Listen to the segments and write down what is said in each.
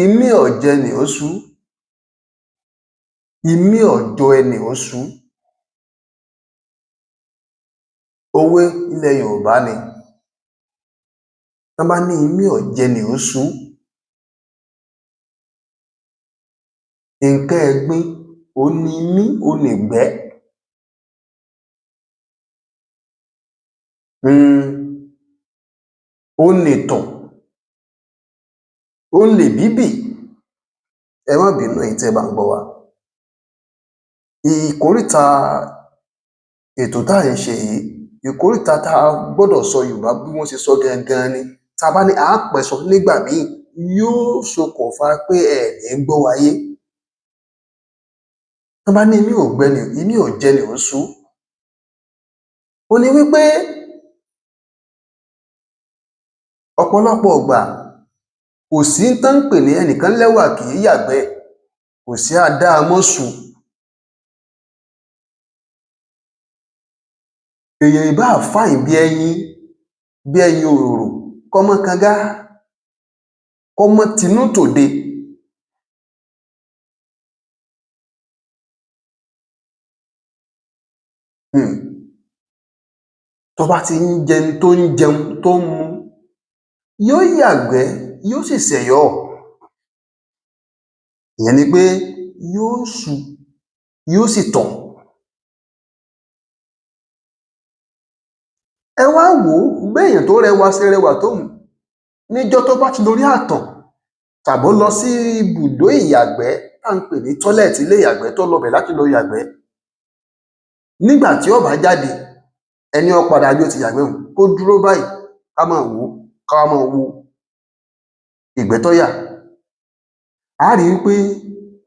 Imí ọ̀jẹ nì ó sú, imí ọ̀jọ ẹnì ó sú. Òwe ilẹ̀ Yorùbá ni. Tán bá ní imí ọ̀jẹ nì ó sú, nǹkan ẹ̀gbin òun ni imí, òun nìgbẹ́. Òun nìtọ̀, òun lèbíbì. Ẹ má bínú ẹ̀yin tẹ́ ẹ bá ń gbọ́ wa. Ìkóríta ètò tá à ń ṣe yìí, ìkóríta tá a gbọ́dọ̀ sọ Yorùbá bí wọ́n ṣe sọ́ gangan ni. Tá a bá ní a á pẹ́ sọ nígbà míì, yóò ṣokùnfà pé ẹ ní gbọ́ wa yé. Tán bá ní imí ò gbẹ nì, imí ò jẹ nì ó sú. Òun ni wí pé ọ̀pọ̀lọpọ̀ ìgbà kò sí ń tán ń pè ní ẹnìkan lẹ́wà kì í yàgbẹ́, kò sí adáamọ́sù. Èèyàn ìbáà fine bí ẹyin òròrò, kọ́ mọ́ kangá, kọ́ mọ́ tinú tòde. Tó bá ti ń jẹun tó ń jẹun tó ń mu, yóò yàgbẹ́, yóò sì sẹ̀yọ́. Ìyẹn ni pé yóò su, yóò sì tọ̀. Ẹ wá wò ó, béèyàn tó rẹwà ṣe rẹwà tóun, níjọ́ tó bá ti lórí àtàn tàbó lọ sí ibùdó ìyàgbẹ́ tá ń pè ní tọ́lẹ̀tì, ilé ìyàgbẹ́, tó lọ bẹ̀ láti lọ yàgbẹ́. Nígbà tí ó bá jáde, ẹni ó padà bí ó ti yàgbẹ́ un, kó dúró báyìí, ká máa wò ó, ká wá máa wo ìgbẹ́ tó yà. Á rí i pé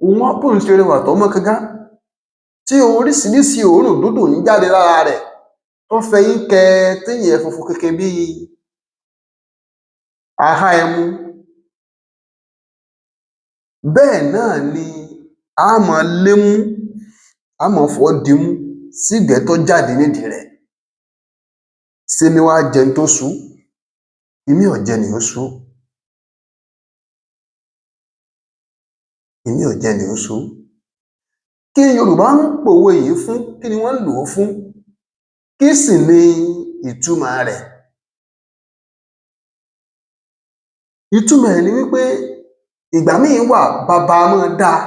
òun bóun ṣe rẹwà tó mọ́ kangá, tí oríṣiríṣi òórùn dúdùn ń jáde lára rẹ̀, tó fẹyín kẹ téyín ẹ̀ funfun kinkin bíi ahá ẹmu. Bẹ́ẹ̀ náà ni á máa lémú, á máa fọwọ́ dimú sígbẹ̀ẹ́ tó jáde nídìí rẹ̀. Sémí wá jẹ n tó sú? Imí ọ̀jẹ nì ó sú. Imí ọ̀jẹ nì ó sú. Kí ni Yorùbá ń pòwe yìí fún? Kí ni wọ́n ń lò ó fún? Kí sì ni ìtumọ̀ rẹ̀? Ìtumọ̀ ẹ̀ ni wí pé ìgbà míì wà bàbá a máa dáa,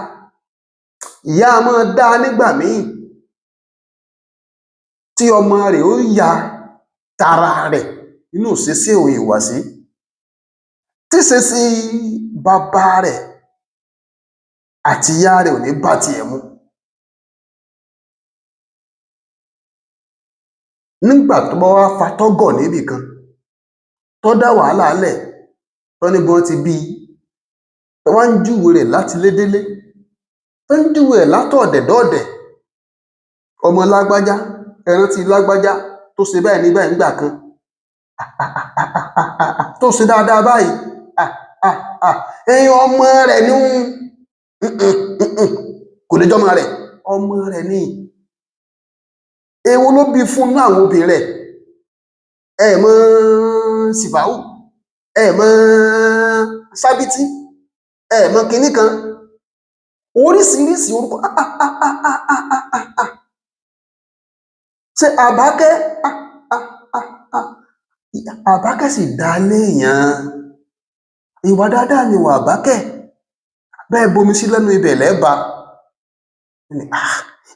ìyá a máa dáa nígbà míì tí ọmọ rẹ̀ ó ya tara rẹ̀ nínú ìṣesí òun ìhùwàsí. Tíṣesí bàbá rẹ̀ àtìyá rẹ̀ ò ní bá tiẹ̀ mu. Nígbà tó bá wá fa tọ́gọ̀ níbìkan, tó dá wàhálà lẹ̀, tán ní bí wọ́n ti bí i, tán wá ń júwe rẹ̀ látilé délé, tán ń júwe ẹ̀ látọ̀dẹ̀ dọ́ọ̀dẹ̀. Ọmọ lágbájá, ẹ rántí lágbájá tó ṣe báyìí ní báyìí ńgbà kan. Tó ṣe dáadáa báyìí. Ẹyin ọmọ rẹ̀ ní kò lè jọ́mọ rẹ̀, ọmọ rẹ̀ ni. Èwo ló bí fún nínú àwọn obìnrin rẹ̀? Ẹ mọ Sìfáwù, ẹ mọ Sábítí, ẹ mọ kinní kan. Oríṣiríṣi orúkọ. Ṣé Àbákẹ́? Àbákẹ́ sì dá léèyàn. Ìwà dáadáa ni ìwà Àbákẹ́. Bẹ́ẹ̀ bomi sí lẹ́nu ibẹ̀ lẹ́ẹ̀ bá.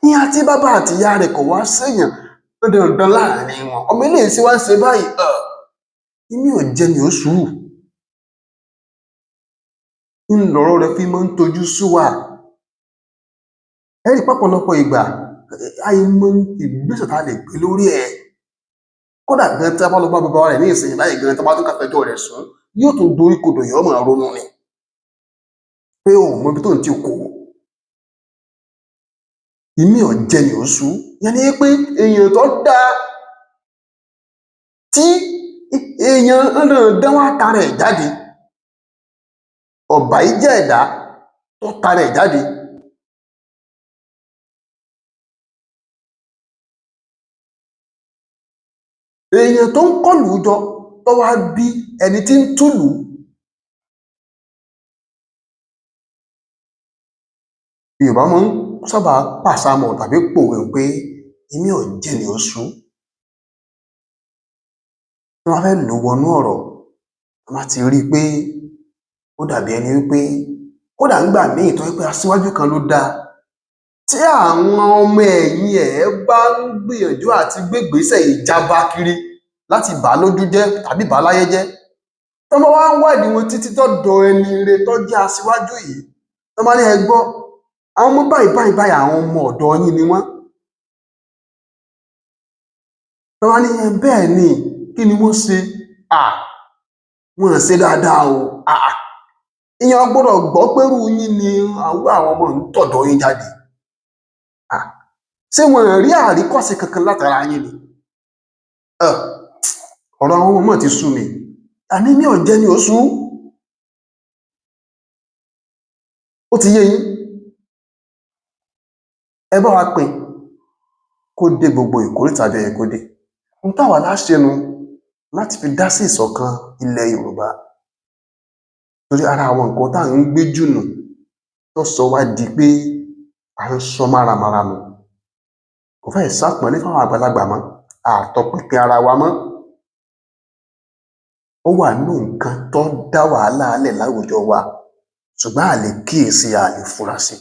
Ìyẹn àti bàbá àti ìyá rẹ̀ kò wá séèyàn dandan láàrin wọn. Ọmọ eléyìí sì wá ń ṣe báyìí. Imí ọ̀jẹ nì ó sú. Ń lọ̀rọ̀ rẹ̀ fi máa ń tojú sú wa. Ẹ rí pọ́pọ̀lọpọ̀ ìgbà, àìmọ ìgbésẹ̀ tá a lè gbé lórí ẹ̀. Kódà gan tí a bá lọ bá bàbá rẹ̀ ní ìsinyìí báyìí gan, tí a bá tún ká fẹjọ́ rẹ̀ sùn, yóò tún dorí kodò, yóò máa ronú ni. Pé ò mọ ibi tó ń ti kó. Imí ọ̀jẹ nì ó sú. Ìyẹn ni pé èèyàn tó dáa tí èèyàn dandan wá tara ẹ̀ jáde. Ọ̀bàyéjẹ́ ẹ̀dá tó tara ẹ̀ jáde. Èèyàn tó ń kọ́lùú jọ tó wá bí ẹni tí ń túlùú. Yorùbá máa ń sábà pàṣàmọ̀ tàbí pòwe pé imí ò jẹ́ ni ó sú. Tí wọ́n fẹ́ lò wọnú ọ̀rọ̀, wọ́n bá ti rí i pé ó dàbí ẹni wípé kódà ńgbà míì tó jẹ́ pé aṣíwájú kan ló dáa, tí àwọn ọmọ ẹ̀yìn ẹ̀ bá ń gbìyànjú àti gbégbèésẹ̀ ìjàba kiri láti bà á lójú jẹ́ tàbí bà á láyé jẹ́, tọ́ bá wá ń wádìí wọn títí dọ́dọ̀ ẹni ire tó jẹ́ aṣíwájú yìí, tọ́ bá ní, ẹ gbọ́, àwọn ọmọ báyìí báyìí báyìí, àwọn ọmọ ọ̀dọ̀ yín ni wọ́n. Tọ́ bá ní bẹ́ẹ̀ ni, kí ni wọ́n ṣe? À wọ́n ṣe dáadáa o. Àà ìyẹn gbọ́dọ̀ gbọ́ pẹ́rù yín ni àwọn ọmọ ń tọ̀dọ̀ yín jáde. À ṣé wọn rí àríkọ́ṣe kankan látara yín ni? Ọ̀rọ̀ àwọn ọmọ ti sú mi. Àní mi ò jẹ́ ni ó sú. Ó ti yé yín. Ẹ bá wa pín kó dé gbogbo ìkórìtà bí ẹ kó dé. Ń táwa láṣẹ nu láti fi dá sí ìṣọ̀kan ilẹ̀ Yorùbá. Torí ara àwọn nǹkan tá à ń gbé jùnù tó sọ wá di pé à ń sọ máramàra nù. Kò fẹ́ẹ̀ sápọ̀nlé fáwọn àgbàlagbà mọ́, àtọpinpin ara wa mọ́. Ó wà nínú nǹkan tó dá wàhálà lẹ̀ láwùjọ wa, ṣùgbọ́n a lè kíyèsí, a lè fura sí.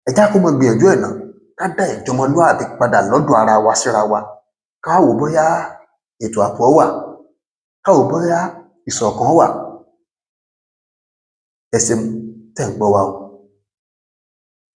Ẹ já kó mọ gbìyànjú ẹ̀ ná, ká dá ìjọmọlúàbí padà lọ́dọ̀ ara wa síra wa. Ká wò bóyá ètò ààbò wà, ká wò bóyá ìṣọ̀kan wà. Ẹ ṣeun tẹ́ ń gbọ́ wa o.